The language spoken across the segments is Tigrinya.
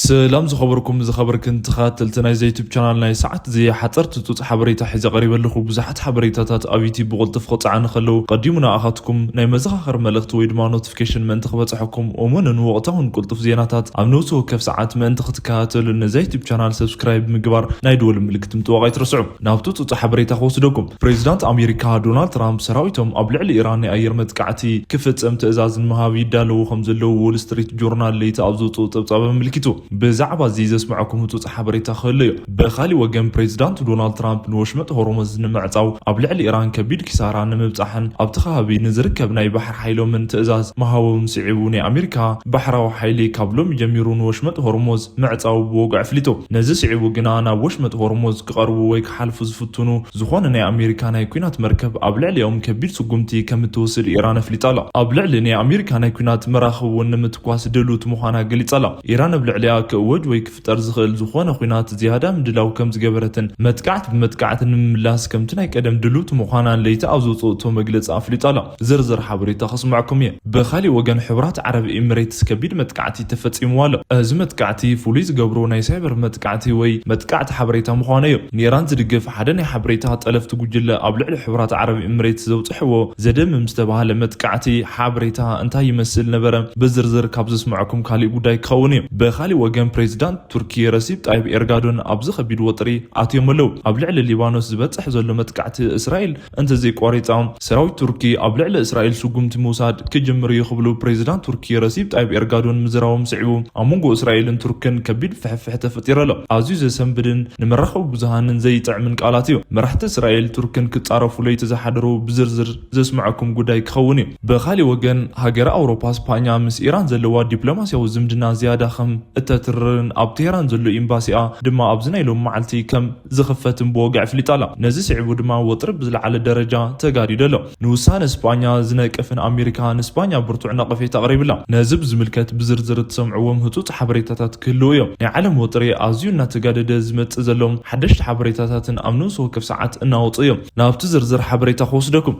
ሰላም ዝኸበርኩም ዝኸበርክን ተኸታተልቲ ናይዚ ዩቱብ ቻናል፣ ናይ ሰዓት እዚ ሓፀርቲ ፁፅ ሓበሬታ ሒዘ ቀሪበ ኣለኹ። ብዙሓት ሓበሬታታት ኣብ ዩቱብ ብቕልጡፍ ክፀዓኑ ከለዉ ቀዲሙ ንኣኻትኩም ናይ መዘኻኸሪ መልእኽቲ ወይ ድማ ኖቲፊኬሽን ምእንቲ ክበፅሐኩም፣ እሙንን ወቕታውን ቅልጡፍ ዜናታት ኣብ ነብሲ ወከፍ ሰዓት ምእንቲ ክትከታተሉ ነዚ ዩቱብ ቻናል ሰብስክራይብ ምግባር ናይ ደወል ምልክት ምጥዋቕ ኣይትረስዑ። ናብቲ ፁፅ ሓበሬታ ክወስደኩም። ፕሬዚዳንት ኣሜሪካ ዶናልድ ትራምፕ ሰራዊቶም ኣብ ልዕሊ ኢራን ናይ ኣየር መጥቃዕቲ ክፍፀም ትእዛዝ ንምሃብ ይዳለዉ ከም ዘለዉ ዎል ስትሪት ጆርናል ለይቲ ኣብ ዘውፅኦ ፀብፃብ ኣመልኪቱ። ብዛዕባ እዚ ዘስምዐኩም ህጹጽ ሓበሬታ ክህሉ እዩ። ብኻሊእ ወገን፣ ፕሬዚዳንት ዶናልድ ትራምፕ ንወሽመጥ ሆርሙዝ ንምዕጻው፣ ኣብ ልዕሊ ኢራን ከቢድ ኪሳራ ንምብጻሕን ኣብቲ ከባቢ ንዝርከብ ናይ ባሕሪ ሓይሎምን ትእዛዝ ምሃቦም ስዒቡ፣ ናይ ኣሜሪካ ባሕራዊ ሓይሊ ካብ ሎሚ ጀሚሩ ንወሽመጥ ሆርሙዝ ምዕጻው ብወግዒ ኣፍሊጡ። ነዚ ስዒቡ ግና ናብ ወሽመጥ ሆርሙዝ ክቐርቡ ወይ ክሓልፉ ዝፍትኑ ዝኾነ ናይ ኣሜሪካ ናይ ኲናት መርከብ ኣብ ልዕሊኦም ከቢድ ስጉምቲ ከም እትወስድ ኢራን ኣፍሊጣ ኣላ። ኣብ ልዕሊ ናይ ኣሜሪካ ናይ ኲናት መራኽብ እውን ንምትኳስ ድሉት ምዃና ገሊጻ ኣላ። ኢራን ኣብ ልዕሊኣ ክእወጅ ወይ ክፍጠር ዝኽእል ዝኾነ ኲናት ዝያዳ ምድላው ከም ዝገበረትን መጥቃዕቲ ብመጥቃዕቲ ንምምላስ ከምቲ ናይ ቀደም ድሉት ምዃናን ለይቲ ኣብ ዘውፅእቶ መግለጺ ኣፍሊጣ ኣላ። ዝርዝር ሓበሬታ ከስምዐኩም እየ። ብኻሊእ ወገን፣ ሕቡራት ዓረብ ኤሚሬትስ ከቢድ መጥቃዕቲ ተፈጺምዋ ኣሎ። እዚ መጥቃዕቲ ፍሉይ ዝገብሮ ናይ ሳይበር መጥቃዕቲ ወይ መጥቃዕቲ ሓበሬታ ምዃኑ እዩ። ንኢራን ዝድግፍ ሓደ ናይ ሓበሬታ ጠለፍቲ ጉጅለ ኣብ ልዕሊ ሕቡራት ዓረብ ኤሚሬትስ ዘውፅሕዎ ዘደምም ዝተባህለ መጥቃዕቲ ሓበሬታ እንታይ ይመስል ነበረ? ብዝርዝር ካብ ዘስምዐኩም ካሊእ ጉዳይ ክኸውን እዩ። ብኻሊእ ወገን፣ ፕሬዚዳንት ቱርኪ ረሲብ ጣይብ ኤርጋዶን ኣብዚ ከቢድ ወጥሪ ኣትዮም ኣለዉ። ኣብ ልዕሊ ሊባኖስ ዝበፅሕ ዘሎ መጥቃዕቲ እስራኤል እንተዘይቋሪፃ፣ ሰራዊት ቱርኪ ኣብ ልዕሊ እስራኤል ስጉምቲ ምውሳድ ክጅምር እዩ ክብሉ ፕሬዚዳንት ቱርኪ ረሲብ ጣይብ ኤርጋዶን ምዝራቦም ስዒቡ፣ ኣብ መንጎ እስራኤልን ቱርክን ከቢድ ፍሕፍሕ ተፈጢሩ ኣሎ። ኣዝዩ ዘሰንብድን ንመራኸቢ ብዙሃንን ዘይጥዕምን ቃላት እዩ። መራሕቲ እስራኤል ቱርክን ክጻረፉ ለይቲ ዝሓደሩ ብዝርዝር ዘስምዐኩም ጉዳይ ክኸውን እዩ። ብኻሊእ ወገን፣ ሃገረ ኣውሮፓ ስፓኛ ምስ ኢራን ዘለዋ ዲፕሎማስያዊ ዝምድና ዝያዳ ከም እተትርርን ኣብ ቴህራን ዘሎ ኤምባሲኣ ድማ ኣብዚ ናይ ሎም መዓልቲ ከም ዝኽፈትን ብወግዒ ኣፍሊጣ ኣላ። ነዚ ስዒቡ ድማ ወጥሪ ብዝለዓለ ደረጃ ተጋዲዱ ኣሎ። ንውሳነ ስጳኛ ዝነቅፍን ኣሜሪካ ንስጳኛ ብርቱዕ ነቐፌታ ኣቕሪብላ። ነዚ ብዝምልከት ብዝርዝር እትሰምዕዎም ህጹጽ ሓበሬታታት ክህልዉ እዮም። ናይ ዓለም ወጥሪ ኣዝዩ እናተጋደደ ዝመጽእ ዘሎ ሓደሽቲ ሓበሬታታትን ኣብ ንኡስ ወከፍ ሰዓት እናወጹ እዮም። ናብቲ ዝርዝር ሓበሬታ ክወስደኩም።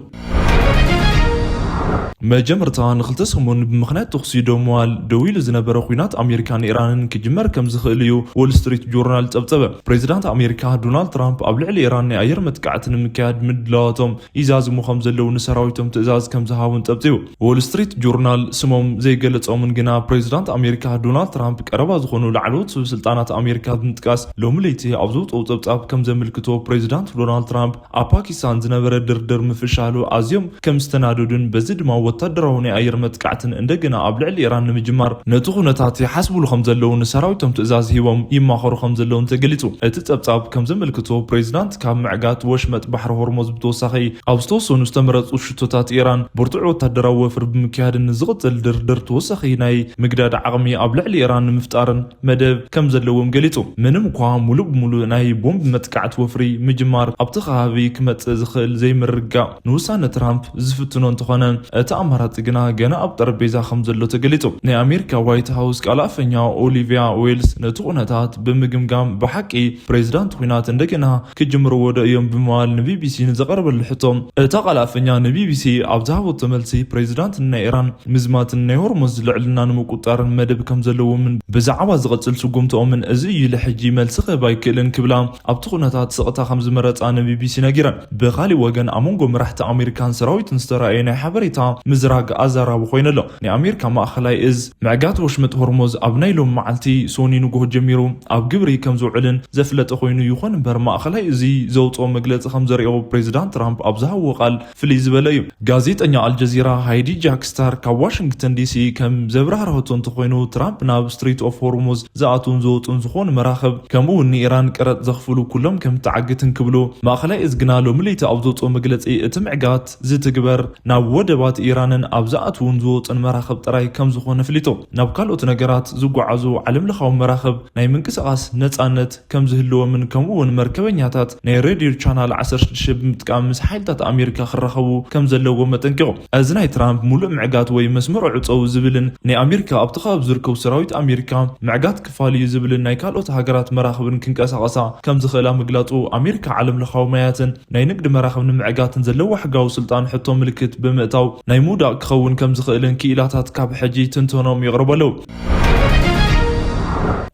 መጀመርታ ንክልተ ሰሙን ብምኽንያት ተኹሲ ደው ምባል ደው ኢሉ ዝነበረ ኲናት ኣሜሪካን ኢራንን ክጅመር ከም ዝኽእል እዩ ዎል ስትሪት ጆርናል ጸብጸበ። ፕሬዚዳንት ኣሜሪካ ዶናልድ ትራምፕ ኣብ ልዕሊ ኢራን ናይ ኣየር መጥቃዕቲ ንምክያድ ምድላዋቶም ይዛዝሙ ከም ዘለዉ ንሰራዊቶም ትእዛዝ ከም ዝሃቡን ጸብጺቡ። ዎል ስትሪት ጆርናል ስሞም ዘይገለጾምን ግና ፕሬዚዳንት ኣሜሪካ ዶናልድ ትራምፕ ቀረባ ዝኾኑ ላዕለዎት ሰበስልጣናት ኣሜሪካ ብምጥቃስ ሎሚ ለይቲ ኣብ ዘውጽኦ ጸብጻብ ከም ዘመልክቶ ፕሬዚዳንት ዶናልድ ትራምፕ ኣብ ፓኪስታን ዝነበረ ድርድር ምፍሻሉ ኣዝዮም ከም ዝተናደዱን በዚ ድማ ወታደራዊ ናይ ኣየር መጥቃዕትን እንደገና ኣብ ልዕሊ ኢራን ንምጅማር ነቲ ኩነታት ይሓስብሉ ከም ዘለዉ ንሰራዊቶም ትእዛዝ ሂቦም ይማኸሩ ከም ዘለውን ተገሊጹ። እቲ ጸብጻብ ከም ዘመልክቶ ፕሬዚዳንት ካብ ምዕጋት ወሽመጥ ባሕሪ ሆርሞዝ ብተወሳኺ ኣብ ዝተወሰኑ ዝተመረጹ ሽቶታት ኢራን ብርቱዕ ወታደራዊ ወፍሪ ብምክያድን ንዝቕጽል ድርድር ተወሳኺ ናይ ምግዳድ ዓቕሚ ኣብ ልዕሊ ኢራን ንምፍጣርን መደብ ከም ዘለዎም ገሊጹ። ምንም እኳ ሙሉእ ብሙሉእ ናይ ቦምብ መጥቃዕቲ ወፍሪ ምጅማር ኣብቲ ከባቢ ክመጽእ ዝኽእል ዘይምርግጋእ ንውሳነ ትራምፕ ዝፍትኖ እንተኾነ፣ እቲ ኣማራጺ ግና ገና ኣብ ጠረጴዛ ከም ዘሎ ተገሊጹ። ናይ ኣሜሪካ ዋይት ሃውስ ቃል ኣፈኛ ኦሊቪያ ዌልስ ነቲ ኩነታት ብምግምጋም ብሓቂ ፕሬዚዳንት ኲናት እንደገና ክጅምርዎ ዶ እዮም ብምባል ንቢቢሲ ንዘቐረበሉ ሕቶ፣ እታ ቃል ኣፈኛ ንቢቢሲ ኣብ ዝሃበቶ መልሲ ፕሬዚዳንት ናይ ኢራን ምዝማትን ናይ ሆርሙዝ ልዕልና ንምቁጣርን መደብ ከም ዘለዎምን ብዛዕባ ዝቐጽል ስጉምትኦምን እዚ እዩ ኢለ ሕጂ መልሲ ክህብ ኣይክእልን ክብላ ኣብቲ ኩነታት ስቕታ ከም ዝመረጻ ንቢቢሲ ነጊረን። ብኻሊእ ወገን ኣብ መንጎ መራሕቲ ኣሜሪካን ሰራዊትን ዝተራእየ ናይ ሓበሬታ ምዝራግ ኣዘራቢ ኮይኑ ኣሎ። ናይ ኣሜሪካ ማእኸላይ እዝ ምዕጋት ወሽመጥ ሆርሙዝ ኣብ ናይ ሎም መዓልቲ ሶኒ ንግሆ ጀሚሩ ኣብ ግብሪ ከም ዝውዕልን ዘፍለጠ ኮይኑ ይኹን እምበር ማእኸላይ እዚ ዘውፅኦ መግለፂ ከም ዘርእዮ ፕሬዚዳንት ትራምፕ ኣብ ዝሃብዎ ቃል ፍልይ ዝበለ እዩ። ጋዜጠኛ ኣልጀዚራ ሃይዲ ጃክስታር ካብ ዋሽንግተን ዲሲ ከም ዘብራህረህቶ እንተኮይኑ ትራምፕ ናብ ስትሪት ኦፍ ሆርሙዝ ዝኣትውን ዝወፁን ዝኾኑ መራኽብ ከምኡ እውን ንኢራን ቀረጥ ዘኽፍሉ ኩሎም ከም ትዓግትን ክብሉ ማእኸላይ እዝ ግና ሎሚ ለይቲ ኣብ ዘውፅኦ መግለፂ እቲ ምዕጋት ዝትግበር ናብ ወደባት ኢራንን ኣብ ዝኣትውን ዝወፁን መራኽብ ጥራይ ከም ዝኾነ ኣፍሊጡ። ናብ ካልኦት ነገራት ዝጓዓዙ ዓለምለኻዊ መራኽብ ናይ ምንቅስቓስ ነፃነት ከም ዝህልዎምን ከምኡ እውን መርከበኛታት ናይ ሬድዮ ቻናል ዓሰርተ ሽዱሽተ ብምጥቃም ምስ ሓይልታት ኣሜሪካ ክራኸቡ ከም ዘለዎም ኣጠንቂቑ። እዚ ናይ ትራምፕ ሙሉእ ምዕጋት ወይ መስመር ዕፀው ዝብልን ናይ ኣሜሪካ ኣብቲ ከባቢ ዝርከቡ ሰራዊት ኣሜሪካ ምዕጋት ክፋል እዩ ዝብልን ናይ ካልኦት ሃገራት መራኽብን ክንቀሳቐሳ ከም ዝኽእላ ምግላፁ ኣሜሪካ ዓለምለኻዊ ማያትን ናይ ንግዲ መራኽብ ንምዕጋትን ዘለዋ ሕጋዊ ስልጣን ሕቶ ምልክት ብምእታው ናይ ምውዳቕ ክኸውን ከም ዝኽእልን ክኢላታት ካብ ሕጂ ትንተኖም የቕርቡ ኣለዉ።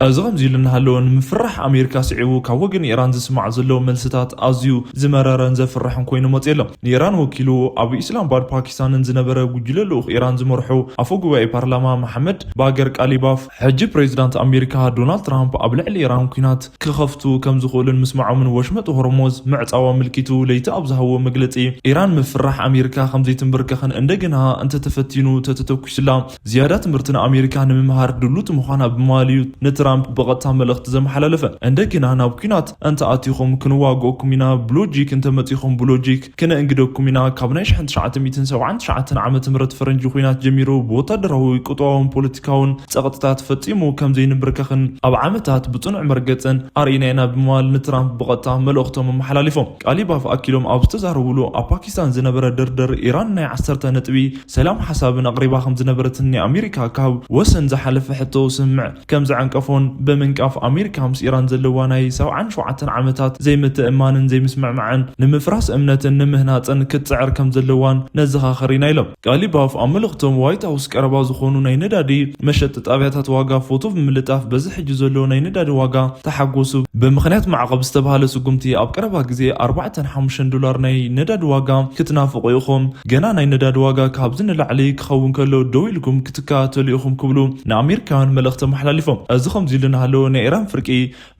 እዚ ከምዚ ኢሉ እናሃለወ፣ ንምፍራሕ ኣሜሪካ ስዒቡ ካብ ወገን ኢራን ዝስማዕ ዘሎ መልስታት ኣዝዩ ዝመረረን ዘፍርሕን ኮይኑ መፅኡ ኣሎ። ንኢራን ወኪሉ ኣብ ኢስላማባድ ፓኪስታንን ዝነበረ ጉጅለ ልኡኽ ኢራን ዝመርሑ ኣፈ ጉባኤ ፓርላማ መሓመድ ባገር ቃሊባፍ፣ ሕጂ ፕሬዚዳንት ኣሜሪካ ዶናልድ ትራምፕ ኣብ ልዕሊ ኢራን ኲናት ክኸፍቱ ከም ዝኽእሉን ምስማዖምን ወሽመጥ ሆርሞዝ ምዕጻው ኣመልኪቱ ለይቲ ኣብ ዝሃብዎ መግለጺ፣ ኢራን ምፍራሕ ኣሜሪካ ከም ዘይትንበርከኽን እንደገና እንተተፈቲኑ ተተተኩስላ ዝያዳ ትምህርቲ ንኣሜሪካ ንምምሃር ድሉት ምዃና ብምባል እዩ ንትራምፕ ብቐጥታ መልእኽቲ ዘመሓላለፈ። እንደገና ናብ ኲናት እንተኣቲኹም ክንዋግኦኩም ኢና፣ ብሎጂክ እንተመጺኹም ብሎጂክ ክነእንግደኩም ኢና። ካብ ናይ ሽሕን ትሽዓተ ሚእትን ሰብዓን ትሽዓተን ዓመተ ምህረት ፈረንጂ ኲናት ጀሚሩ ብወታደራዊ፣ ቁጠባውን ፖለቲካውን ጸቕጥታት ፈጺሙ ከም ዘይንብርከኽን ኣብ ዓመታት ብጽኑዕ መርገጽን ኣርኢና ኢና ብምባል ንትራምፕ ብቐጥታ መልእኽቶም ኣመሓላሊፎም። ቃሊባፍ ኣኪሎም ኣብ ዝተዛረቡሉ፣ ኣብ ፓኪስታን ዝነበረ ድርድር ኢራን ናይ ዓሰርተ ነጥቢ ሰላም ሓሳብን ኣቕሪባ ከም ዝነበረትን ናይ ኣሜሪካ ካብ ወሰን ዝሓለፈ ሕቶ ስምምዕ ከም ዘዐንቀፎን ብምንቃፍ፣ ኣሜሪካ ምስ ኢራን ዘለዋ ናይ ሰብዓን ሸውዓተን ዓመታት ዘይምትእማንን ዘይምስምዕማዕን ንምፍራስ እምነትን ንምህናጽን ክትጽዕር ከም ዘለዋን ነዘኻኸር ኢና ኢሎም። ቃሊባፍ ኣብ መልእኽቶም፣ ዋይት ሃውስ ቀረባ ዝኾኑ ናይ ነዳዲ መሸጢ ጣብያታት ዋጋ ፎቶ ብምልጣፍ፣ በዚ ሕጂ ዘሎ ናይ ነዳዲ ዋጋ ተሓጎሱ፣ ብምኽንያት ማዕቐብ ዝተባህለ ስጉምቲ ኣብ ቀረባ ግዜ ኣርባዕተን ሓሙሽተን ዶላር ናይ ነዳዲ ዋጋ ክትናፍቑ ኢኹም። ገና ናይ ነዳዲ ዋጋ ካብዚ ንላዕሊ ክኸውን ከሎ ደው ኢልኩም ክትከታተሉ ኢኹም ክብሉ ንኣሜሪካውያን መልእኽቲ ኣመሓላሊፎም። እዚ ከምዚ ኢሉ እናሃለወ፣ ናይ ኢራን ፍርቂ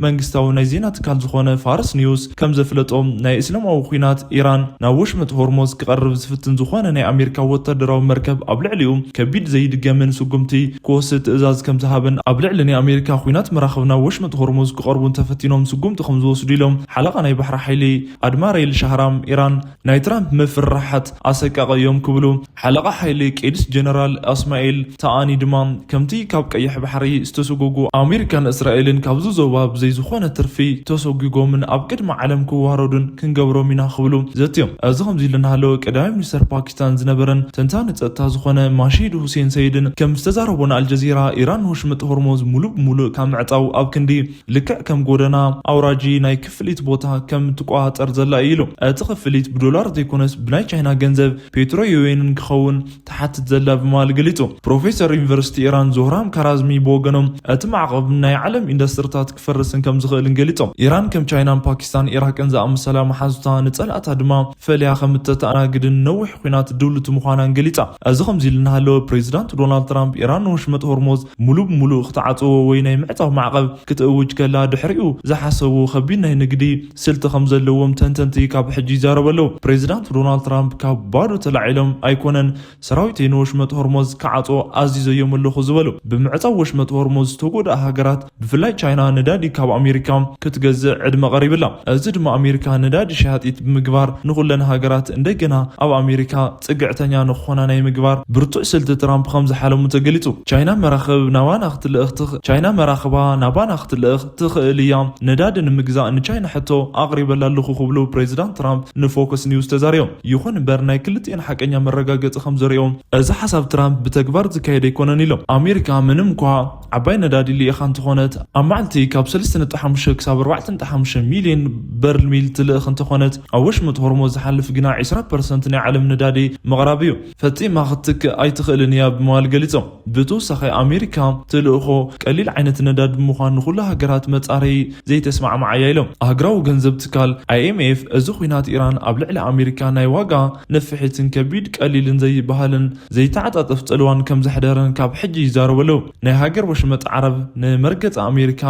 መንግስታዊ ናይ ዜና ትካል ዝኾነ ፋርስ ኒውስ ከም ዘፍለጦ፣ ናይ እስላማዊ ኲናት ኢራን ናብ ወሽመጥ ሆርሞዝ ክቐርብ ዝፍትን ዝኾነ ናይ ኣሜሪካ ወታደራዊ መርከብ ኣብ ልዕሊኡ ከቢድ ዘይድገምን ስጉምቲ ክወስድ ትእዛዝ ከም ዝሃበን ኣብ ልዕሊ ናይ ኣሜሪካ ኲናት መራኽብ ናብ ወሽመጥ ሆርሞዝ ክቐርቡ እንተፈቲኖም ስጉምቲ ከም ዝወስዱ ኢሎም ሓለቓ ናይ ባሕሪ ሓይሊ ኣድማራይል ሻህራም ኢራን ናይ ትራምፕ ምፍርራሓት ኣሰቃቒ እዮም ክብሉ ሓለቓ ሓይሊ ቄድስ ጀነራል ኣስማኤል ተኣኒ ድማ፣ ከምቲ ካብ ቀይሕ ባሕሪ ዝተሰጎጉ ኣሜሪካን እስራኤልን ካብዚ ዞባ ብዘይ ዝኾነ ትርፊ ተሰጒጎምን ኣብ ቅድሚ ዓለም ክዋረዱን ክንገብሮም ኢና ክብሉ ዘትዮም። እዚ ከምዚ ኢሉ እናሃለወ፣ ቀዳማይ ሚኒስተር ፓኪስታን ዝነበረን ተንታኒ ጸጥታ ዝኾነ ማሺድ ሁሴን ሰይድን ከም ዝተዛረቦ ንኣልጀዚራ፣ ኢራን ወሽመጥ ሆርሞዝ ሙሉእ ብሙሉእ ካብ ምዕጻው ኣብ ክንዲ ልክዕ ከም ጎደና ኣውራጂ ናይ ክፍሊት ቦታ ከም ትቆጻጸር ዘላ እዩ ኢሉ። እቲ ክፍሊት ብዶላር ዘይኮነስ ብናይ ቻይና ገንዘብ ፔትሮ ዩዌንን ክኸውን ትሓትት ዘላ ብምባል ገሊጹ። ፕሮፌሰር ዩኒቨርሲቲ ኢራን ዞህራም ካራዝሚ ብወገኖም፣ እቲ ማዕቐብ ናይ ዓለም ኢንዱስትሪታት ክፈርስን ከም ዝኽእልን ገሊጾም። ኢራን ከም ቻይናን ፓኪስታን፣ ኢራቅን ዝኣመሰላ መሓዙታ ንጸላእታ ድማ ፈልያ ከም እተተኣናግድን ነዊሕ ኲናት ድልውቲ ምዃናን ገሊጻ። እዚ ከምዚ ኢሉ እናሃለወ፣ ፕሬዚዳንት ዶናልድ ትራምፕ ኢራን ንወሽመጥ ሆርሞዝ ሙሉእ ብሙሉእ ክትዓጽዎ ወይ ናይ ምዕጻው ማዕቐብ ክትእውጅ ከላ፣ ድሕሪኡ ዝሓሰቡ ከቢድ ናይ ንግዲ ስልቲ ከም ዘለዎም ተንተንቲ ካብ ሕጂ ይዛረቡ ኣለዉ። ፕሬዚዳንት ዶናልድ ትራምፕ ካብ ባዶ ተላዒሎም ኣይኮነን ሰራዊተይ ንወሽመጥ ሆርሞዝ ክዓጽዎ ኣዚዘዮም ኣለኹ ዝበሉ። ብምዕጻው ወሽመጥ ሆርሞዝ ዝተጎድኣ ሃገራት፣ ብፍላይ ቻይና፣ ነዳዲ ካብ ኣሜሪካ ክትገዝእ ዕድመ ቀሪብላ። እዚ ድማ ኣሜሪካ ነዳዲ ሸያጢት ብምግባር ንኹለን ሃገራት እንደገና ኣብ ኣሜሪካ ጽግዕተኛ ንክኾና ናይ ምግባር ብርቱዕ ስልቲ ትራምፕ ከም ዝሓለሙ ተገሊጹ። ቻይና መራኽብ ናባና ክትልእኽ ትኽ-፣ ቻይና መራኽባ ናባና ክትልእኽ ትኽእል እያ። ነዳዲ ንምግዛእ ንቻይና ሕቶ ኣቕሪበላ ኣለኹ ክብሉ ፕሬዚዳንት ትራምፕ ንፎክስ ኒውስ ተዛሪቦም። ይኹን እምበር ናይ ክልቲኤን ሓቀኛ መረጋገጺ ከም ዘርእዮም፣ እዚ ሓሳብ ትራምፕ ብተግባር ዝካየድ ኣይኮነን ኢሎም። ኣሜሪካ ምንም እኳ ዓባይ ነዳዲ ልኢኻ እንተኾነት፣ ኣብ መዓልቲ ካብ ሰለስተ ነጥቢ ሓሙሽተ ክሳብ ኣርባዕተ ነጥቢ ሓሙሽተ ሚልዮን በርሚል ትልእኽ እንተኾነት፣ ኣብ ወሽመጥ ሆርሞዝ ዝሓልፍ ግና ዕስራ ፐርሰንት ናይ ዓለም ነዳዲ ምቕራብ እዩ። ፈጺማ ክትትክእ ኣይትኽእልን እያ ብምባል ገሊጾም። ብተወሳኺ ኣሜሪካ ትልእኾ ቀሊል ዓይነት ነዳዲ ብምዃን ንኹሉ ሃገራት መጻረዪ ዘይተስማዕማዓ እያ ኢሎም። ኣህጉራዊ ገንዘብ ትካል ኣይ ኤም ኤፍ እዚ ኲናት ኢራን ኣብ ልዕሊ ኣሜሪካ ናይ ዋጋ ንፍሒትን ከቢድ ቀሊልን ዘይበሃልን ዘይተዓጻጸፍ ጽልዋን ከም ዘሕደረን ካብ ሕጂ ይዛረቡ ኣለዉ። ናይ ሃገር ወሽመጥ ዓረብ ንመርገጺ ኣሜሪካ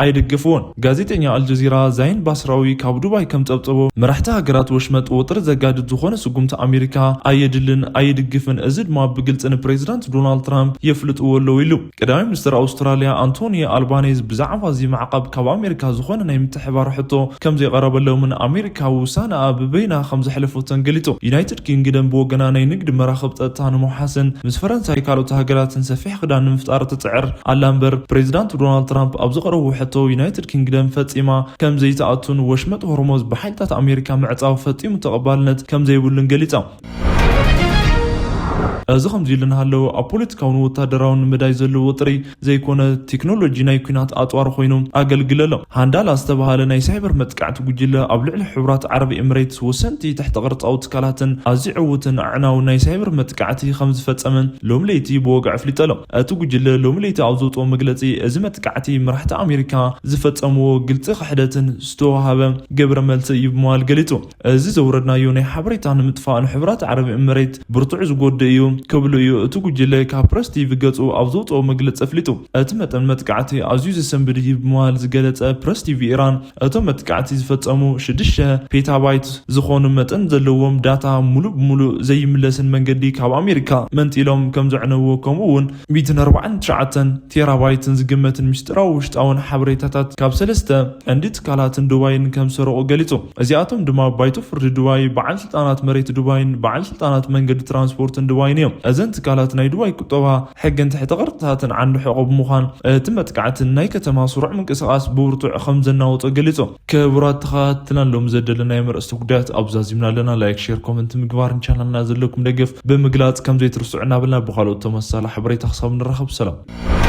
ኣይድግፍዎን። ጋዜጠኛ ኣልጀዚራ ዛይን ባስራዊ ካብ ዱባይ ከም ጸብጸቦ፣ መራሕቲ ሃገራት ወሽመጥ ወጥሪ ዘጋድድ ዝኾነ ስጉምቲ ኣሜሪካ ኣየድልን ኣይድግፍን፣ እዚ ድማ ብግልጺ ንፕሬዚዳንት ዶናልድ ትራምፕ የፍልጥዎ ኣለዉ ኢሉ። ቀዳማይ ሚኒስትር ኣውስትራልያ ኣንቶኒ ኣልባኔዝ ብዛዕባ እዚ ማዕቐብ ካብ ኣሜሪካ ዝኾነ ናይ ምትሕባር ሕቶ ከም ዘይቐረበሎምን ኣሜሪካ ውሳነኣ ብበይና ከም ዘሕለፈቶን ገሊጹ። ዩናይትድ ኪንግደም ብወገና ናይ ንግዲ መራኽብ ጸጥታ ንምውሓስን ምስ ፈረንሳይ ካልኦት ሃገራትን ሰፊሕ ክዳን ንምፍጣር ትጽዕር ኣላ እምበር፣ ፕሬዚዳንት ዶናልድ ትራምፕ ኣብ ዘቕረቦ ሕቶ ዩናይትድ ኪንግደም ፈጺማ ከም ዘይትኣቱን ወሽመጥ ሆርሞዝ ብሓይልታት ኣሜሪካ ምዕጻው ፈጺሙ ተቐባልነት ከም ዘይብሉን ገሊጻ። እዚ ከምዚ ኢሉ እናሃለወ፣ ኣብ ፖለቲካውን ወታደራውን መዳይ ዘሎ ወጥሪ ዘይኮነ፣ ቴክኖሎጂ ናይ ኲናት ኣጽዋር ኮይኑ ኣገልግለሎም። ሃንዳላ ዝተባሃለ ናይ ሳይበር መጥቃዕቲ ጉጅለ ኣብ ልዕሊ ሕቡራት ዓረብ ኤምሬትስ ወሰንቲ ትሕተ ቅርጻዊ ትካላትን ኣዝዩ ዕዉትን ኣዕናዊ ናይ ሳይበር መጥቃዕቲ ከም ዝፈጸመን ሎም ለይቲ ብወግዒ ኣፍሊጠሎም። እቲ ጉጅለ ሎም ለይቲ ኣብ ዘውፅኦ መግለጺ፣ እዚ መጥቃዕቲ መራሕቲ ኣሜሪካ ዝፈጸምዎ ግልጺ ክሕደትን ዝተዋሃበ ግብረ መልሲ እዩ ብምባል ገሊጹ። እዚ ዘውረድናዮ ናይ ሓበሬታ ንምጥፋእ ንሕቡራት ዓረብ ኤምሬት ብርቱዕ ዝጎድእ እዩ ክብሉ እዩ እቲ ጉጅለ ካብ ፕረስ ቲቪ ገጹ ኣብ ዘውፅኦ መግለጺ ኣፍሊጡ። እቲ መጠን መጥቃዕቲ ኣዝዩ ዘሰንብድ እዩ ብምባል ዝገለጸ ፕረስ ቲቪ ኢራን፣ እቶም መጥቃዕቲ ዝፈጸሙ ሽዱሽተ ፔታባይት ዝኾኑ መጠን ዘለዎም ዳታ ሙሉእ ብሙሉእ ዘይምለስን መንገዲ ካብ ኣሜሪካ መንጢሎም ከም ዘዕነውዎ፣ ከምኡ እውን ሚእትን ኣርባዓን ትሽዓተን ቴራባይትን ዝግመትን ምስጢራዊ ውሽጣውን ሓበሬታታት ካብ ሰለስተ ቀንዲ ትካላትን ዱባይን ከም ዝሰረቑ ገሊጹ። እዚኣቶም ድማ ባይቶ ፍርዲ ዱባይ፣ በዓል ስልጣናት መሬት ዱባይን በዓል ስልጣናት መንገዲ ትራንስፖርትን ዱባይን እዮም። እዘን ትካላት ናይ ዱባይ ቁጠባ፣ ሕግን ትሕተ ቅርጽታትን ዓንዲ ሕቖ ብምዃን፣ እቲ መጥቃዕትን ናይ ከተማ ስሩዕ ምንቅስቓስ ብብርቱዕ ከም ዘናወጾ ገሊጹ። ክቡራት ተኸታተልትና፣ ሎም ዘደለናዮም ኣርእስቲ ጉዳያት ኣብዚ ዛዚምና ኣለና። ላይክ፣ ሼር፣ ኮመንት ምግባርን ቻናልና ዘለኩም ደገፍ ብምግላጽ ከም ዘይትርስዑ እናበልና፣ ብኻልኦት ተመሳሳሊ ሓበሬታ ክሳብ ንራኸብ፣ ሰላም።